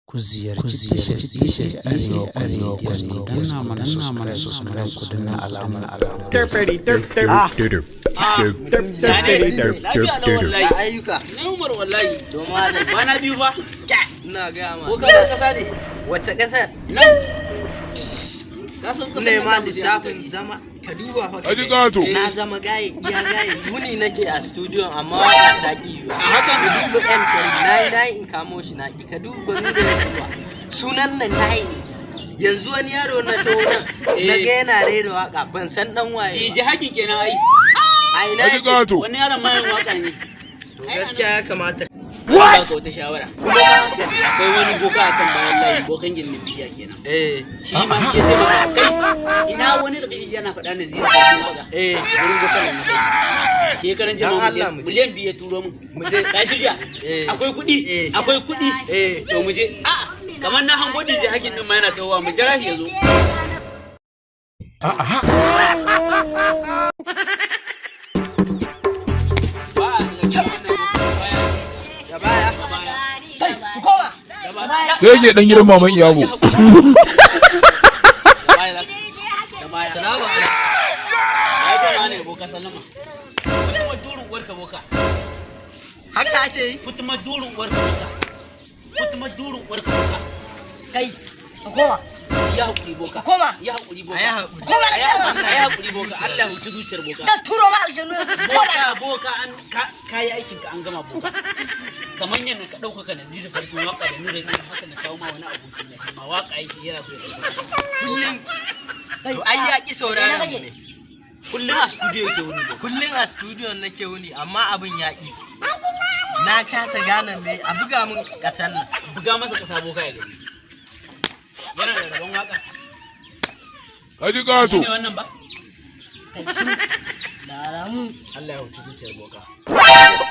Ku ziyarci tashar Arewa Arewa ku danna mana subscribe, ku danna alamar Ah. Lafiya lau wallahi. Ya ayyuka? Na Umar wallahi. To malam. Kwana biyu ba. Ina gaya ma. Ko ka san kasa ne? Wace ƙasar? Nan. Ka san kasar Ne nan ma namu sai lissafin hankali. zama ka duba fa ka Haji gani. Gato. Na zama gaye iya gaye, wuni nake a studio amma waka ta ki yiwuwa. Hakan? Ka duba M Sharif, nayi nayi in kamo shi, na ki. Ka duba Nura Yakuwa. Sunan nan nayi. Yanzu wani yaro na taho nan na ga yana rera waka, ban san dan waye DJ ba. Hakin kenan ai. A ina Haji yake? Gato. Wani yaron mayan waka ne. To gaskiya ya kamata. What? Ba ka wata shawara. Kuma ma haka ne. Akwai wani boka a can bayan layi, bokan gindin bishiya kenan. Shi ma shi ya taimaka. Kai, ina wani da kake ji yana faɗa na zira sarkin waka. Wurin bokan nan na kai. Shekaran Dan jiya Allah mu je. 2 miliyan ya turo min. Mu je. Ka shirya? Eh. Akwai kuɗi? Eh. Akwai kuɗi? Eh. To mu je. A'a, kamar na hango DJ Hakin din ma yana tahowa, mu jira shi ya zo. Ba a daga cikin wannan baya. Da baya. Da baya. Da baya. Sai yake dan gidan maman Iyabo. Da baya za ka. Da baya. Salamu alaikum. Ai da ma ne boka sallama. Kutuma durin uwarka boka. Haka ake yi? Kutuma durin uwarka boka. Kutuma durin uwarka boka. Kai, ka koma. Ya hakuri boka. Koma. Ya hakuri boka. Ayi hakuri. Koma da kama. Ya hakuri boka. Allah ya huci zuciyar boka. Dan turo ma aljanu yanzu su koma. Boka, boka, an ka yi aikin ka an gama boka. Kamar yadda ka ɗaukaka Naziru sarkin waka da Nura Ina, haka na kawo ma wani aboki na, shi ma waka yake, yana so ya ɗauka. Kullum. To ai ya ki sauraron mu ne. Kullum a studio yake wuni boka. Kullum a studio nake wuni amma abin ya ƙi. Na kasa gane me a buga min ƙasar nan. Buga masa kasa boka ya gani. Yana da rabon waka. Haji Gato. Shi ne wannan ba? Da alamu Allah ya huci zuciyar boka.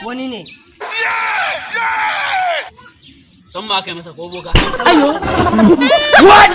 Wani ne. Son ma aka yi masa ko boka? Ayo. What?